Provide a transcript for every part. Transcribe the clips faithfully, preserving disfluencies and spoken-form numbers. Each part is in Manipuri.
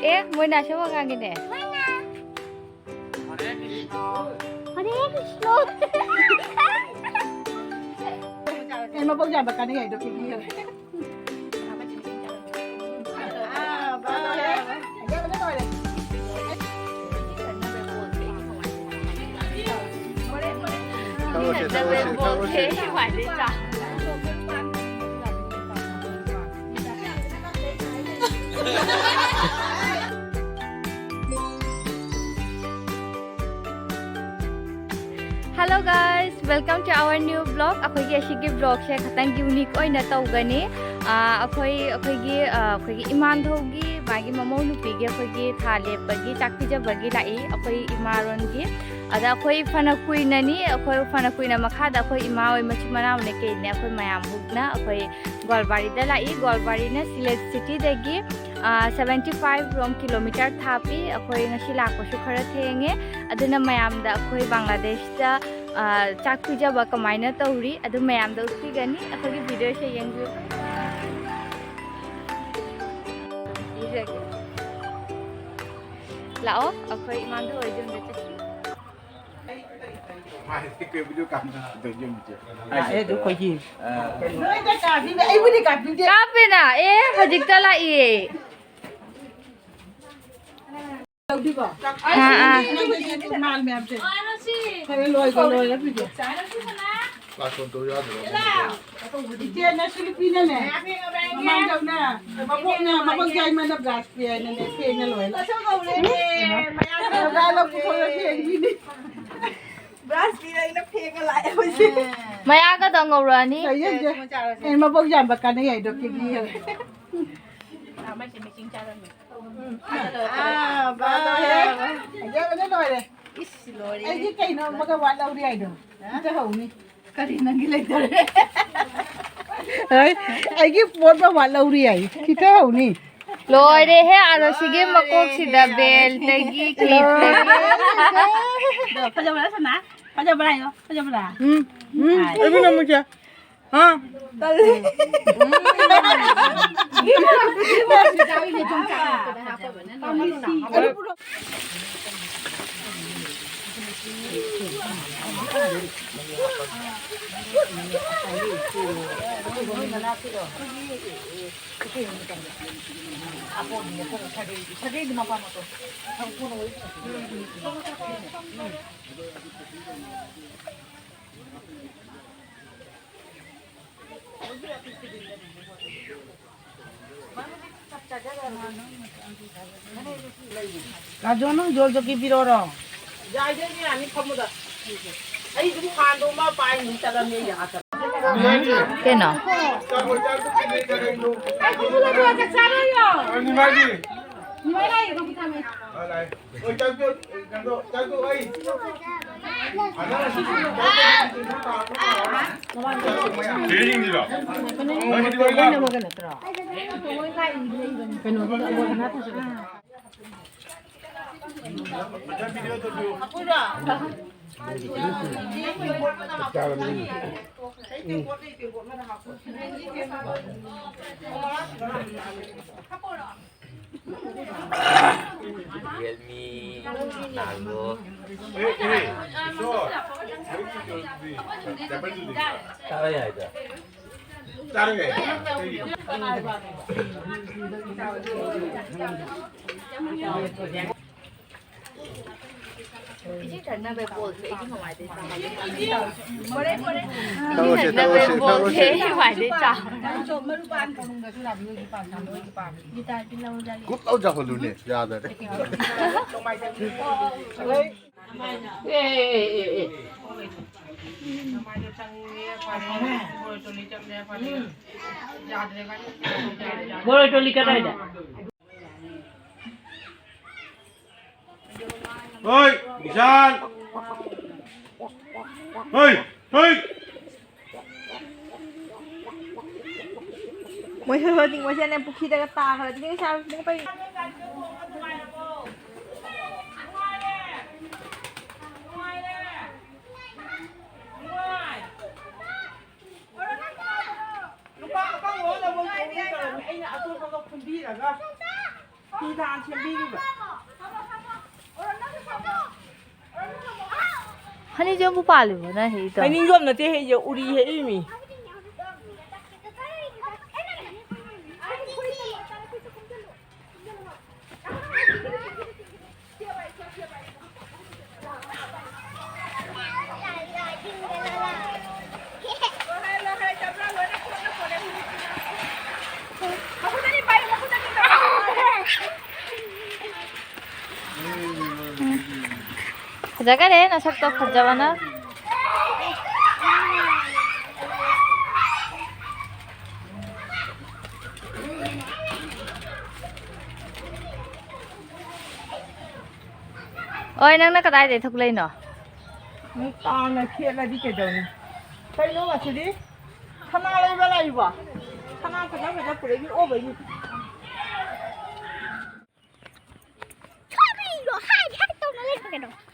ꯑꯦ, ꯃꯣꯏꯅ ꯑꯁꯦꯡꯕ ꯉꯥꯡꯉꯤꯅꯦ꯫ ꯍꯔꯦ ꯀ꯭ꯔꯤꯁꯅ꯫ ꯑꯩ ꯃꯕꯣꯛ ꯌꯥꯝꯕ ꯀꯥꯟꯅꯩ ꯍꯥꯏꯗꯣ ꯄꯤꯕꯤꯌꯨ꯫ ꯇꯧꯔꯁꯦ, ꯇꯧꯔꯁꯦ, ꯇꯧꯔꯁꯦ꯫ Hello guys, welcome to our new vlog. ꯑꯩꯈꯣꯏꯒꯤ ꯑꯁꯤꯒꯤ vlogꯁꯦ ꯈꯤꯇꯪ unique ꯑꯣꯏꯅ ꯇꯧꯒꯅꯤ꯫ ꯑꯥ, ꯑꯩꯈꯣꯏ, ꯑꯩꯈꯣꯏꯒꯤ, ꯑꯥ, ꯑꯩꯈꯣꯏꯒꯤ ꯏꯃꯥꯟꯙꯧꯒꯤ, ꯃꯥꯒꯤ ꯃꯃꯧ ꯅꯨꯄꯤꯒꯤ ꯑꯩꯈꯣꯏꯒꯤ ꯊꯥ ꯂꯦꯞꯄꯒꯤ ꯆꯥꯛ ꯄꯤꯖꯕꯒꯤ ꯂꯥꯛꯏ ꯑꯩꯈꯣꯏ ꯏꯃꯥꯔꯣꯟꯒꯤ꯫ ꯑꯗ ꯑꯩꯈꯣꯏ ꯐꯅ ꯀꯨꯏꯅꯅꯤ, ꯑꯩꯈꯣꯏ ꯐꯅ ꯀꯨꯏꯅ ꯃꯈꯥꯗ ꯑꯩꯈꯣꯏ ꯏꯃꯥ ꯍꯣꯏ ꯃꯆꯤꯟ ꯃꯅꯥꯎꯅꯦ ꯀꯩꯅꯦ ꯑꯩꯈꯣꯏ ꯃꯌꯥꯝ ꯍꯨꯞꯅ ꯑꯩꯈꯣꯏ ꯒ꯭ꯋꯥꯜꯕꯥꯔꯤꯗ ꯂꯥꯛꯏ꯫ ꯒ꯭ꯋꯥꯜꯕꯥꯔꯤꯅ ꯁꯤꯂꯦꯠ cityꯗꯒꯤ, ꯑꯥ, seventy five ꯔꯣꯝ kilometre ꯊꯥꯞꯄꯤ꯫ ꯑꯩꯈꯣꯏ ꯉꯁꯤ ꯂꯥꯛꯄꯁꯨ ꯈꯔ ꯊꯦꯡꯉꯦ, ꯑꯗꯨꯅ ꯃꯌꯥꯝꯗ ꯑꯩꯈꯣꯏ ꯕꯪꯒ꯭ꯂꯥꯗꯦꯁꯇ, ꯑꯥ, ꯆꯥꯛ ꯄꯤꯖꯕ ꯀꯃꯥꯏꯅ ꯇꯧꯔꯤ ꯑꯗꯨ ꯃꯌꯥꯝꯗ ꯎꯠꯄꯤꯒꯅꯤ꯫ ꯑꯩꯈꯣꯏꯒꯤ videoꯁꯦ ꯌꯦꯡꯕꯤꯌꯨ꯫ ꯂꯥꯛꯑꯣ, ꯑꯩꯈꯣꯏ ꯏꯃꯥꯟꯗ ꯍꯣꯏ ꯌꯨꯝꯗ ꯆꯠꯁꯤ꯫ ꯂꯥꯛꯑꯦ ꯑꯗꯨ ꯑꯩꯈꯣꯏꯒꯤ꯫ ꯅꯣꯏꯗ ꯀꯥꯕꯤꯅꯦ, ꯑꯩꯕꯨꯗꯤ ꯀꯥꯕꯤꯗꯦ꯫ ꯀꯥꯞꯄꯦꯅ, ꯑꯦ, ꯍꯧꯖꯤꯛꯇ ꯂꯥꯛꯏꯌꯦ꯫ ꯂꯧꯗꯣꯏꯕꯣ? ꯑꯥ, ꯑꯥ꯫ ꯃꯥꯜ ꯃꯌꯥꯝꯁꯦ꯫ ꯈꯔ ꯂꯣꯏꯒ ꯂꯣꯏꯔ ꯄꯤꯒꯦ꯫ ꯀ꯭ꯂꯥꯁ ꯇꯧ ꯌꯥꯗ꯭ꯔꯣ? ꯏꯆꯦ ꯅꯁꯨ ꯅꯨꯄꯤꯅꯅꯦ꯫ ꯃꯃꯥꯡꯗꯧꯅ ꯃꯕꯣꯛꯅ, ꯃꯕꯣꯛ ꯌꯥꯏꯃꯅ ꯕ꯭ꯔꯥꯁ ꯄꯤ ꯍꯥꯏꯅꯅꯦ, ꯊꯦꯡꯅ ꯂꯣꯏꯔꯦ꯫ ꯕ꯭ꯔꯥꯁ ꯂꯧ ꯄꯨꯊꯣꯛꯑꯒ ꯊꯦꯡꯕꯤꯅꯤ꯫ ꯕ꯭ꯔꯥꯁ ꯄꯤꯔꯒ ꯐꯦꯡꯉ ꯂꯥꯛꯑꯦ ꯍꯧꯖꯤꯛ꯫ ꯃꯌꯥꯒꯗꯣ ꯉꯧꯔꯛꯑꯅꯤ꯫ ꯆꯥꯏꯌꯦ, ꯆꯥꯏꯌꯦ꯫ ꯑꯩ ꯃꯕꯣꯛ ꯌꯥꯝꯕ ꯀꯥꯟꯅꯩ ꯍꯥꯏꯗꯣ ꯄꯤꯕꯤꯌꯦ꯫ ꯑꯥ, ꯕꯥ꯫ ꯐꯖꯕꯅ ꯂꯣꯏꯔꯦ꯫ ꯏꯁ, ꯂꯣꯏꯔꯦ꯫ ꯑꯩꯒꯤ ꯀꯩꯅꯣ ꯑꯃꯒ ꯋꯥꯠꯍꯧꯔꯤ ꯍꯥꯏꯗꯣ꯫ ꯑꯝꯇ ꯍꯧꯅꯤ꯫ ꯀꯔꯤ ꯅꯪꯒꯤ ꯂꯩꯇꯔꯦ? ꯑꯩ, ꯑꯩꯒꯤ ꯄꯣꯠ ꯑꯃ ꯋꯥꯠꯍꯧꯔꯤ ꯍꯥꯏ꯫ ꯈꯤꯇ ꯍꯧꯅꯤ꯫ ꯂꯣꯏꯔꯦꯍꯦ, ꯑꯥꯔꯣꯁꯤꯒꯤ ꯃꯀꯣꯛꯁꯤꯗ ꯕꯦꯜꯗꯒꯤ ꯀ꯭ꯂꯤꯞꯇꯒꯤ꯫ ꯑꯗꯣ ꯐꯖꯕ꯭ꯔꯥ ꯁꯅꯥ? ꯐꯖꯕ꯭ꯔꯥ ꯍꯥꯏꯌꯣ, ꯐꯖꯕ꯭ꯔꯥ? ꯎꯝ, ꯎꯝ, ꯍꯥꯏ꯫ ꯑꯗꯨꯅ ꯑꯃꯨꯛ ꯆꯥ-, ꯍꯥ? ꯇꯜꯂꯦ꯫ ꯔꯥꯖꯨ, ꯅꯪ ꯖꯣꯜ ꯆꯧꯀꯤ ꯄꯤꯔꯛꯑꯣꯔꯣ? ꯌꯥꯏꯗ, ꯌꯥꯅꯤ, ꯐꯝꯃꯨꯗ꯫ ꯑꯩ ꯑꯗꯨꯝ ꯐꯥꯟꯗꯣ ꯑꯃ ꯄꯥꯏ ꯑꯗꯨꯝ ꯆꯠꯂꯝꯃꯦ, ꯌꯥꯗꯕ꯫ ꯀꯩꯅꯣ? ꯆꯥꯛ ꯆꯥꯔꯣꯏꯌꯣ꯫ ꯅꯤꯃꯥꯏ ꯂꯥꯛꯏ, ꯀꯕꯨ ꯊꯝꯃꯦ꯫ Realme, Narzo. ꯆꯥꯕ ꯌꯥꯏꯗ꯫ ꯏꯁꯤꯡ ꯊꯛꯅꯕ ꯕꯣꯜꯁꯦ ꯑꯩꯗꯤ ꯅꯨꯡꯉꯥꯏꯇꯦ꯫ ꯏꯁꯤꯡ ꯊꯛꯅꯕ ꯕꯣꯜꯁꯦ ꯑꯩ ꯅꯨꯡꯉꯥꯏꯇꯦ꯫ ꯀꯨꯞ ꯂꯥꯎ ꯆꯥꯍꯜꯂꯨꯅꯦ, ꯌꯥꯗꯔꯦ꯫ ꯕꯣꯔꯣꯏ ꯇꯣꯂꯤ ꯀꯗꯥꯏꯗ? ꯍꯣꯏ, ꯕꯤꯁꯥꯜ꯫ ꯍꯣꯏ, ꯍꯣꯏ꯫ ꯃꯣꯏ ꯍꯣꯏ ꯍꯣꯏ ꯃꯣꯏꯁꯦꯅꯦ ꯄꯨꯈ꯭ꯔꯤꯗꯒ ꯇꯥꯈ꯭ꯔꯗꯤ ꯁꯥꯕꯁꯤꯅ ꯀꯩ? ꯑꯇꯣꯞꯄꯒ ꯈꯨꯟꯕꯤꯔꯒ ꯐꯤꯗꯥꯟ ꯁꯦꯝꯕꯤꯔꯤꯕ꯫ ꯍꯅꯤꯖꯣꯝꯕꯨ ꯄꯥꯜꯂꯤꯕꯣ ꯅꯪ ꯍꯦꯛꯏꯗꯣ? ꯍꯩꯅꯤꯡꯖꯣꯝ ꯅꯠꯇꯦ ꯍꯦꯛꯏꯁꯦ, ꯎꯔꯤ ꯍꯦꯛꯏꯃꯤ꯫ ꯐꯖꯈꯔꯦ ꯅꯁꯛꯇꯣ ꯐꯖꯕꯅ꯫ ꯑꯣꯏ, ꯅꯪꯅ ꯀꯗꯥꯏꯗꯩ ꯊꯣꯛꯂꯛꯏꯅꯣ? ꯅꯪ ꯇꯥꯅ ꯈꯦꯠꯂꯗꯤ ꯀꯩꯗꯧꯅꯤ? ꯀꯩꯅꯣ ꯉꯁꯤꯗꯤ? ꯁꯅꯥ ꯂꯩꯕ ꯂꯥꯛꯏꯕꯣ? ꯁꯅꯥ ꯐꯖ ꯐꯖ ꯄꯨꯔꯛꯏ, ꯑꯣ ꯕꯩꯅꯤ꯫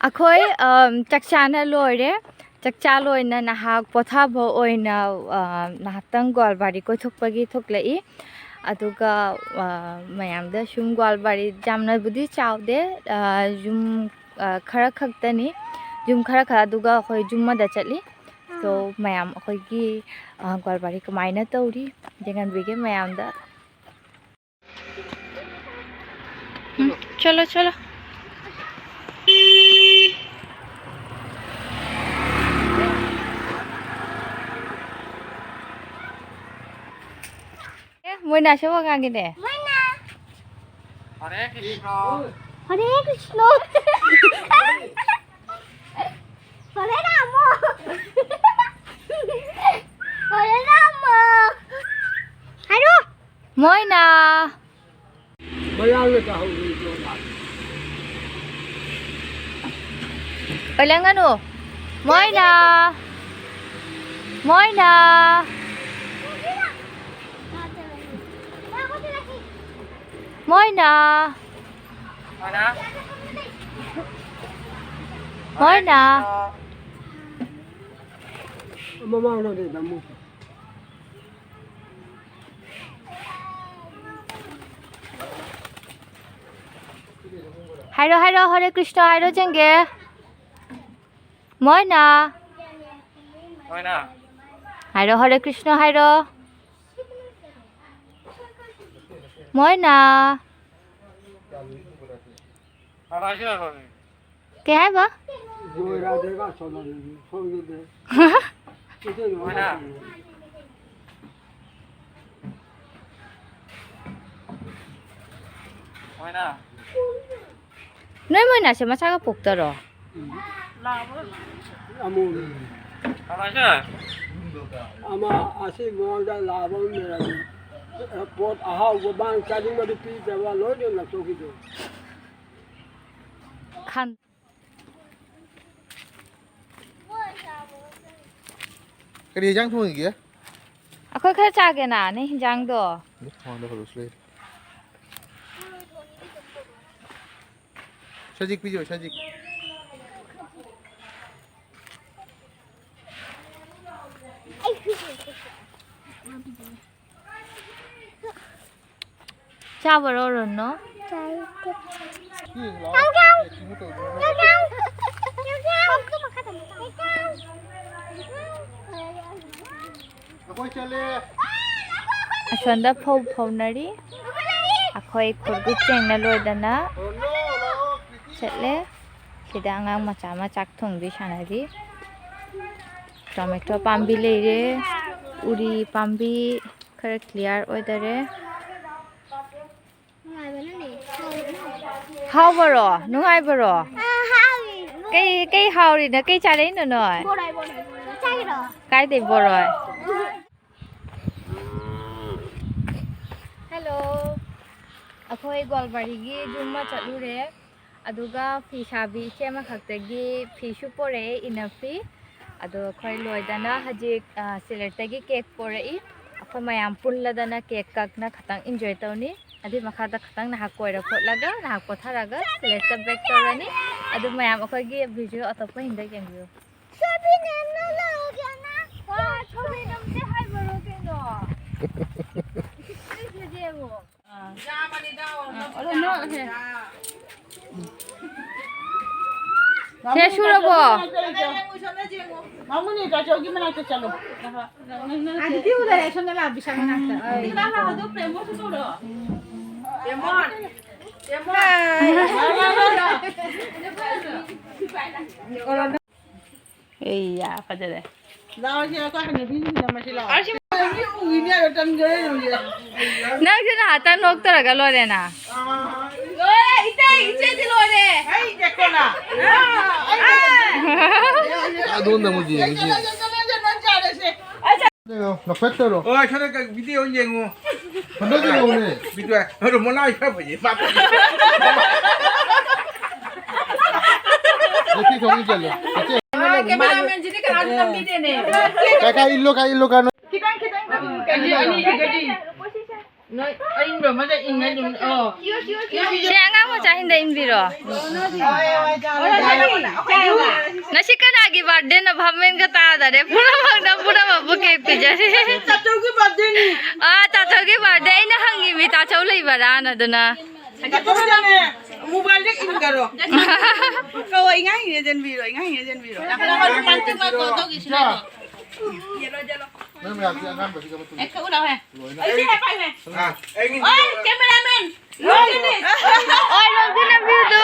ꯑꯩꯈꯣꯏ, ꯑꯝ, ꯆꯥꯛꯆꯥꯅ ꯂꯣꯏꯔꯦ꯫ ꯆꯥꯛꯆꯥ ꯂꯣꯏꯅ ꯅꯍꯥꯛ ꯄꯣꯊꯥꯕ ꯑꯣꯏꯅ, ꯑ, ꯉꯥꯏꯍꯥꯛꯇꯪ ꯒꯣꯋꯥꯜꯕꯥꯔꯤ ꯀꯣꯏꯊꯣꯛꯄꯒꯤ ꯊꯣꯛꯂꯛꯏ꯫ ꯑꯗꯨꯒ, ꯑ, ꯃꯌꯥꯝꯗ ꯁꯨꯝ ꯒꯣꯋꯥꯜꯕꯥꯔꯤ ꯌꯥꯝꯅꯕꯨꯗꯤ ꯆꯥꯎꯗꯦ, ꯑ, ꯌꯨꯝ, ꯑ, ꯈꯔ ꯈꯛꯇꯅꯤ, ꯌꯨꯝ ꯈꯔ ꯈꯛ, ꯑꯗꯨꯒ ꯑꯩꯈꯣꯏ ꯖꯨ ꯑꯃꯗ ꯆꯠꯂꯤ꯫ So, ꯃꯌꯥꯝ ꯑꯩꯈꯣꯏꯒꯤ, ꯑ, ꯒꯣꯋꯥꯜꯕꯥꯔꯤ ꯀꯃꯥꯏꯅ ꯇꯧꯔꯤ ꯌꯦꯡꯍꯟꯕꯤꯒꯦ ꯃꯌꯥꯝꯗ꯫ ꯎꯝ, ꯆꯠꯂꯣ, ꯆꯠꯂꯣ꯫ ꯑꯦ, ꯃꯣꯏꯅꯥꯁꯨ ꯋꯥ ꯉꯥꯡꯉꯤꯅꯦ꯫ ꯃꯣꯏꯅꯥ꯫ ꯍꯔꯦ ꯀ꯭ꯔꯤꯁꯅ꯫ ꯍꯔꯦ ꯀ꯭ꯔꯤꯁꯅ꯫ ꯍꯔꯦ ꯔꯥꯃ꯫ ꯍꯔꯦ ꯔꯥꯃ꯫ ꯍꯥꯏꯔꯣ꯫ ꯃꯣꯏꯅꯥ꯫ ꯃꯌꯥꯡꯅ ꯇꯥꯍꯧꯔꯤ ꯏꯕꯦꯝꯃ꯫ ꯑꯣꯏꯂꯪꯒꯅꯨ꯫ ꯃꯣꯏꯅꯥ꯫ ꯃꯣꯏꯅꯥ꯫ ꯃꯣꯏꯅꯥ꯫ ꯃꯣꯏꯅꯥ꯫ ꯃꯃꯥꯡꯂꯣꯝꯗ ꯅꯝꯃꯨ꯫ ꯍꯥꯏꯔꯣ, ꯍꯥꯏꯔꯣ, ꯍꯔꯦ ꯀ꯭ꯔꯤꯁꯅ ꯍꯥꯏꯔꯣ, ꯆꯦꯡꯒꯦ꯫ ꯃꯣꯏꯅ꯫ ꯃꯣꯏꯅ꯫ ꯍꯥꯏꯔꯣ, ꯍꯔꯦ ꯀ꯭ꯔꯤꯁꯅ ꯍꯥꯏꯔꯣ꯫ ꯃꯣꯏꯅ꯫ ꯀꯩ ꯍꯥꯏꯕ? ꯂꯣꯏꯔꯗꯦꯒ ꯁꯣꯝꯗꯗꯤ, ꯁꯣꯝꯗꯗꯤ꯫ ꯏꯇꯩ ꯂꯣꯏꯔꯦ꯫ ꯃꯣꯏꯅ꯫ ꯃꯣꯏꯅ꯫ ꯅꯣꯏ ꯃꯣꯏꯅꯥꯁꯦ ꯃꯆꯥꯒ ꯄꯣꯛꯇꯔꯣ? ꯎꯝ꯫ ꯑꯃꯣꯝ꯫ ꯀꯃꯥꯏꯅ? ꯑꯃ ꯑꯁꯤ ꯃꯃꯥꯡꯗ ꯂꯥꯕ ꯑꯃ ꯂꯩꯔꯝꯃꯤ꯫ ꯄꯣꯠ ꯑꯍꯥꯎꯕ ꯃꯥꯅ ꯆꯥꯅꯤꯡꯕꯗꯨ ꯄꯤꯗ꯭ꯔꯕ ꯂꯣꯏꯅ ꯂꯪꯊꯣꯛꯈꯤꯗꯦ꯫ ꯈꯟ- ꯀꯔꯤ ꯍꯦꯟꯖꯥꯡ ꯊꯣꯡꯉꯤꯒꯦ? ꯑꯩꯈꯣꯏ ꯈꯔ ꯆꯥꯒꯦꯅ, ꯅꯪ ꯍꯤꯟꯖꯥꯡꯗꯣ꯫ ꯃꯈꯥꯗ ꯍꯜꯂꯁꯨ ꯂꯩꯔꯦ꯫ ꯁꯖꯤꯛ ꯄꯤꯖꯧ, ꯁꯖꯤꯛ꯫ ꯆꯥꯕꯔꯣ, ꯔꯣꯅꯣ? ꯆꯥꯏ꯫ ꯁꯤ ꯂꯥꯎ꯫ ꯀꯥꯎ, ꯀꯥꯎ꯫ ꯁꯤ ꯀꯩꯅꯣ ꯇꯧꯗꯣꯏꯅꯣ? ꯀꯥꯎ, ꯀꯥꯎ꯫ ꯀꯥꯎ, ꯀꯥꯎ꯫ ꯑꯩꯈꯣꯏ ꯆꯠꯂꯦ꯫ ꯑꯁꯣꯝꯗ ꯐꯧ ꯐꯧꯅꯔꯤ꯫ ꯑꯩꯈꯣꯏ ꯈꯨꯔꯒꯨꯠ ꯆꯦꯡꯅ ꯂꯣꯏꯗꯅ ꯆꯠꯂꯦ꯫ ꯁꯤꯗ ꯑꯉꯥꯡ ꯃꯆꯥ ꯑꯃ ꯆꯥꯛ ꯊꯣꯡꯕꯤ ꯁꯥꯟꯅꯔꯤ꯫ ꯇꯣꯃꯦꯇꯣ ꯄꯥꯝꯕꯤ ꯂꯩꯔꯦ꯫ ꯎꯔꯤ ꯄꯥꯝꯕꯤ ꯈꯔ clear ꯑꯣꯏꯗꯔꯦ꯫ ꯅꯨꯡꯉꯥꯏꯕꯅꯅꯦ꯫ ꯍꯥꯎꯕ꯭ꯔꯣ? ꯅꯨꯡꯉꯥꯏꯕ꯭ꯔꯣ? ꯑꯥ, ꯍꯥꯎꯋꯤ꯫ ꯀꯩ, ꯀꯩ ꯍꯥꯎꯔꯤꯅꯣ? ꯀꯩ ꯆꯥꯔꯛꯏꯅꯣ ꯅꯣꯏ? ꯕꯣꯔꯥꯏ, ꯕꯣꯔꯥꯏ, ꯕꯣꯔꯥꯏ꯫ ꯆꯥꯒꯤꯔꯣ? ꯀꯥꯏꯗꯩ ꯕꯣꯔꯣꯏ? Hello꯫ ꯑꯩꯈꯣꯏ ꯒ꯭ꯋꯥꯜꯕꯥꯔꯤꯒꯤ ꯌꯨꯝ ꯑꯃ ꯆꯠꯂꯨꯔꯦ꯫ ꯑꯗꯨꯒ ꯐꯤ ꯁꯥꯕꯤ ꯏꯆꯦ ꯑꯃꯈꯛꯇꯒꯤ ꯐꯤꯁꯨ ꯄꯣꯔꯛꯑꯦ, ꯏꯟꯅꯐꯤ꯫ ꯑꯗꯣ ꯑꯩꯈꯣꯏ ꯂꯣꯏꯗꯅ ꯍꯧꯖꯤꯛ, ꯑ, ꯁꯤꯂꯦꯠꯇꯒꯤ cake ꯄꯣꯔꯛꯏ꯫ ꯑꯩꯈꯣꯏ ꯃꯌꯥꯝ ꯄꯨꯜꯂꯗꯅ cake ꯀꯛꯅ ꯈꯇꯪ enjoy ꯇꯧꯅꯤ꯫ ꯑꯗꯨꯏ ꯃꯈꯥꯗ ꯈꯇꯪ ꯅꯍꯥꯛ ꯀꯣꯏꯔ ꯈꯣꯠꯂꯒ ꯅꯍꯥꯛ ꯄꯣꯊꯥꯔꯒ ꯁꯤꯂꯦꯠꯇ back ꯇꯧꯔꯅꯤ꯫ ꯑꯗꯨ ꯃꯌꯥꯝ ꯑꯩꯈꯣꯏꯒꯤ video ꯑꯇꯣꯞꯄ ꯍꯤꯡꯗ ꯌꯦꯡꯕꯤꯌꯨ꯫ ꯁꯣꯕꯤꯅꯦ ꯅꯪ ꯂꯥꯛꯑꯒꯦꯅ꯫ ꯋꯥ, ꯁꯣꯕꯤꯅꯦ ꯑꯝꯇ ꯍꯥꯏꯕꯔꯣ ꯀꯩꯅꯣ? ꯁꯤꯗꯤ ꯌꯦꯡꯉꯣ꯫ ꯑꯥ꯫ ꯑꯥ, ꯑꯗꯣ ꯅꯣꯛꯑꯁꯦ꯫ ꯁꯦ ꯁꯨꯔꯕꯣ? ꯃꯥꯃꯨꯅꯤ, ꯇꯥꯆꯧꯒꯤ ꯃꯅꯥꯛꯇ ꯆꯠꯂꯣ꯫ ꯑꯗꯨꯗꯤ ꯎꯗꯔꯦ, ꯁꯣꯝꯗ ꯂꯥꯛꯑꯣ, ꯕꯤꯁꯥꯜ ꯃꯅꯥꯛꯇ꯫ ꯑꯩ ꯌꯥ, ꯐꯖꯔꯦ꯫ ꯂꯥꯛꯑꯣꯁꯦ, ꯑꯩꯈꯣꯏ ꯍꯅꯨꯕꯤꯁꯤꯡꯁꯤꯗ ꯃꯁꯤ ꯂꯥꯛꯑꯣ꯫ ꯃꯤ ꯎꯈꯤꯅꯤ ꯍꯥꯏꯕ ꯇꯝꯖꯔꯣꯏ꯫ ꯅꯪꯁꯨ ꯅꯍꯥꯛꯇꯪ ꯅꯣꯛꯇꯔꯒ ꯂꯣꯏꯔꯦꯅ꯫ ꯂꯣꯏꯔꯦ, ꯏꯆꯦ, ꯏꯆꯦꯗꯤ ꯂꯣꯏꯔꯦ꯫ ꯑꯩ ꯏꯆꯦ ꯀꯣꯟꯅ꯫ ꯑꯗꯣꯝꯗ ꯑꯃꯨꯛ ꯌꯦꯡꯉꯤꯁꯤ꯫ ꯅꯪ ꯆꯥꯔꯁꯦ꯫ ꯅꯐꯦꯠꯇꯔꯣ? ꯑꯣ, ꯁꯣꯝꯗ ꯀ-, video ꯌꯦꯡꯉꯨ꯫ ꯍꯟꯗꯛꯀꯤ ꯌꯦꯡꯉꯨꯅꯦ꯫ Video, ꯍꯣꯏ, ꯃꯣꯅꯥ ꯏꯐ ꯐꯩꯌꯦ, ꯃꯥ ꯐꯩꯌꯦ꯫ ꯂꯦꯞꯄꯤ ꯊꯣꯡ ꯆꯠꯂꯣ꯫ ꯀꯦꯃꯦꯔꯥꯃꯦꯟꯁꯤꯗꯤ ꯀꯅꯥꯁꯨ ꯅꯝꯕꯤꯗꯦꯅꯦ꯫ ꯀꯥꯏ, ꯀꯥꯏ ꯏꯜꯂꯣ, ꯀꯥꯏ ꯏꯜꯂꯣ, ꯀꯥꯏ ꯏꯜꯂꯣ꯫ ꯈꯤꯇꯪ, ꯈꯤꯇꯪ, ꯀꯩꯅꯣ, ꯑꯅꯤꯁꯤꯒꯗꯤ꯫ ꯅꯣꯏ ꯑꯔꯤꯡꯕ ꯑꯃꯗ ꯏꯟꯅ ꯑꯗꯨꯝ, ꯑꯣ꯫ ꯁꯤ ꯑꯉꯥꯡ ꯃꯆꯥꯁꯤꯡꯗ ꯏꯟꯕꯤꯔꯣ꯫ ꯉꯁꯤ ꯀꯅꯥꯒꯤ birthdayꯅꯣ? ꯚꯥꯞ ꯃꯦꯟꯒ ꯇꯥꯗꯔꯦ꯫ ꯄꯨꯝꯅꯃꯛꯅ ꯄꯨꯝꯅꯃꯛꯄꯨ cake ꯄꯤꯖꯔꯤ꯫ ꯇꯥꯆꯧꯒꯤ birthdayꯅꯤ꯫ ꯑꯥ, ꯇꯥꯆꯧꯒꯤ birthday꯫ ꯑꯩꯅ ꯍꯪꯉꯤꯃꯤ, ꯇꯥꯆꯧ ꯂꯩꯕ꯭ꯔꯥꯅ, ꯑꯗꯨꯅ꯫ ꯇꯥꯆꯧꯗꯅꯦ, mobileꯗ ꯏꯟꯒꯔꯣ꯫ ꯀꯧ, ꯏꯉꯥꯡ ꯏꯉꯥꯡ ꯆꯦꯟꯕꯤꯔꯣ, ꯏꯉꯥꯡ ꯏꯉꯥꯡ ꯆꯦꯟꯕꯤꯔꯣ꯫ ꯅꯪ ꯃꯌꯥꯝꯁꯦ ꯑꯉꯥꯡꯕꯁꯤꯒ ꯃꯇꯨꯡ ꯑꯦ, ꯀꯛꯎ ꯂꯥꯎꯍꯦ꯫ ꯂꯣꯏꯅ꯫ ꯑꯩ ꯁꯤ ꯍꯦꯛ ꯄꯥꯏꯌꯨꯍꯦ꯫ ꯑꯥ, ꯑꯩ ꯃꯤꯡ ꯑꯣꯏ, cameraman! ꯂꯣꯏ ꯂꯣꯏꯒꯅꯤ꯫ ꯑꯣꯏ, ꯂꯣꯏꯒꯅꯤ ꯅꯝꯕꯤꯌꯨꯗꯣ꯫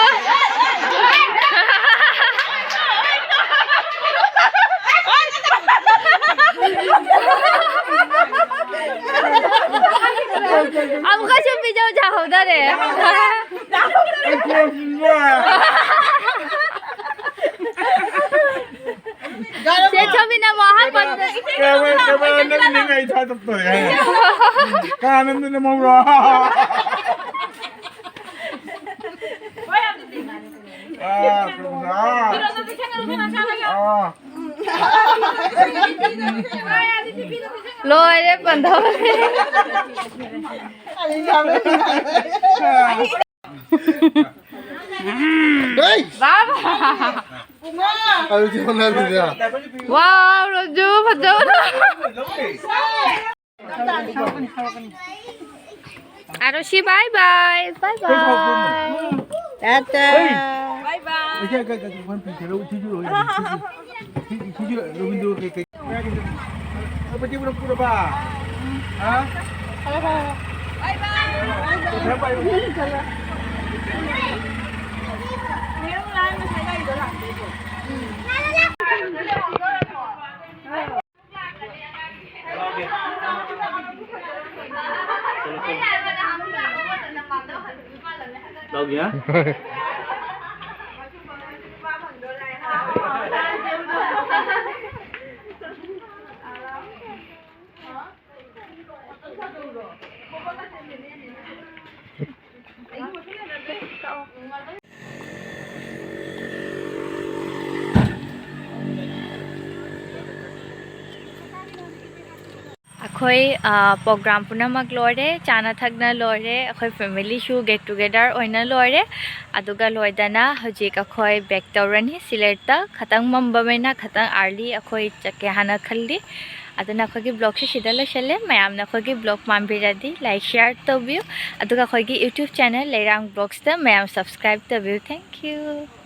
ꯑꯃꯨꯛꯀꯁꯨ ꯄꯤꯖꯧ ꯆꯥꯍꯧꯗꯔꯦ꯫ ꯑꯩ ꯀꯣꯛꯁꯤꯁꯨ ꯁꯦ ꯊꯣꯝꯕꯤꯅ ꯃꯍꯥꯛ ꯄꯟꯕ꯫ ꯀꯦꯃꯦꯔꯥ, ꯀꯦꯃꯦꯔꯥ ꯅꯪ ꯅꯤꯡꯉꯥꯏ ꯊꯥꯗꯣꯛꯇꯣꯔꯦ꯫ ꯀꯅꯥꯅꯣ ꯅꯪ ꯅꯝꯍꯧꯔꯣ? ꯑꯥ, ꯑꯥ꯫ ꯂꯣꯏꯔꯦ, ꯄꯟꯊꯧꯔꯦ꯫ ꯍꯦ! ꯕꯥꯕꯥ! ꯑꯗꯨꯗꯤ ꯍꯣꯠꯅꯗꯦꯗ꯫ ꯋꯥꯎ, ꯔꯣꯖꯨ, ꯐꯖꯕꯅ꯫ ꯑꯔꯣꯁꯤ, bye bye, bye bye꯫ Tata. Bye bye꯫ ꯁꯤꯁꯨ ꯔꯣꯕꯤꯟꯗ꯭ꯔꯣ ꯀꯩ ꯀꯩ ꯃꯇꯦꯛ ꯄꯨꯔꯛꯄ? ꯍꯥ? ꯈꯔ ꯄꯥꯏꯌꯨ꯫ ꯂꯧꯒꯦ꯫ ꯑꯩꯈꯣꯏ, ꯑ, program ꯄꯨꯝꯅꯃꯛ ꯂꯣꯏꯔꯦ, ꯆꯥꯅ ꯊꯛꯅ ꯂꯣꯏꯔꯦ, ꯑꯩꯈꯣꯏ family ꯁꯨ get together ꯑꯣꯏꯅ ꯂꯣꯏꯔꯦ꯫ ꯑꯗꯨꯒ ꯂꯣꯏꯗꯅ ꯍꯧꯖꯤꯛ ꯑꯩꯈꯣꯏ back ꯇꯧꯔꯅꯤ꯫ ꯁꯤꯂꯦꯠꯇ ꯈꯇꯪ ꯃꯝꯕꯅꯤꯅ ꯈꯇꯪ early ꯑꯩꯈꯣꯏ ꯆꯠꯀꯦ ꯍꯥꯏꯅ ꯈꯜꯂꯤ꯫ ꯑꯗꯨꯅ ꯑꯩꯈꯣꯏꯒꯤ vlog ꯁꯤ ꯁꯤꯗ ꯂꯣꯏꯁꯤꯜꯂꯦ꯫ ꯃꯌꯥꯝꯅ ꯑꯩꯈꯣꯏꯒꯤ vlog ꯄꯥꯝꯕꯤꯔꯗꯤ like, share ꯇꯧꯕꯤꯌꯨ꯫ ꯑꯗꯨꯒ ꯑꯩꯈꯣꯏꯒꯤ YouTube channel ꯂꯩꯔꯥꯡ vlogs ꯇ ꯃꯌꯥꯝ subscribe ꯇꯧꯕꯤꯌꯨ꯫ Thank you꯫